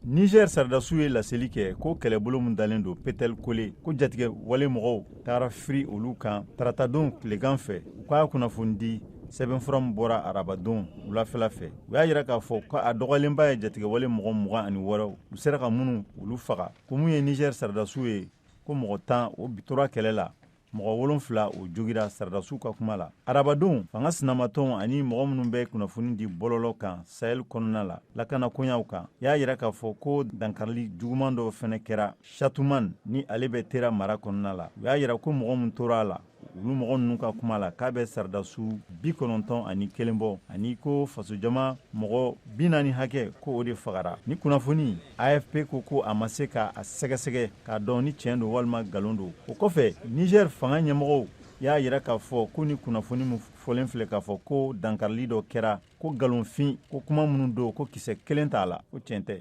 Niger sɔrɔdasiw ye laseli kɛ ko kɛlɛbolo min dalen don Petel Kole, ko jatigɛ wale mɔgɔw taara firi olu kan taratadon tilegan fɛ. U k'a kunnafoni di sɛbɛnfura min bɔra arabadon wulafɛla fɛ, u y'a yira k'a fɔ ko a dɔgɔlenba ye jatigɛwale mɔgɔ 26, u sera ka minnu olu faga. Ko mun ye Niger sɔrɔdasiw ye, ko mɔgɔ 10 o tora kɛlɛ la, mɔgɔ wolonfila o jogira, sɔrɔdasiw ka kuma la. Arabadon, fanga sinamatɔnw ani mɔgɔ minnu bɛ kunnafoni di bɔlɔlɔ kan Sahel kɔnɔna la lakana koɲaw kan, y'a yira k'a fɔ ko dankarili juguman dɔw fɛnɛ kɛra Chatuman, ni ale bɛ Tera mara kɔnɔna la. U y'a yira ko mɔgɔ min tora a la, olu mɔgɔ ninnu ka kuma la, k'a bɛ sɔrɔdasiw 91 bɔ, ani ko fasojama mɔgɔ 40 hakɛ, ko o de fagara. Ni kunnafoni, AFP ko a ma se k'a sɛgɛsɛgɛ k'a dɔn ni tiɲɛ don walima nkalon don. O kɔfɛ, Niger fanga ɲɛmɔgɔw y'a yira k'a fɔ ko ni kunnafoni min fɔlen filɛ k'a fɔ ko dankarili dɔ kɛra, ko nkalonfin, ko kuma minnu don, ko kisɛ kelen t'a la, ko tiɲɛ tɛ.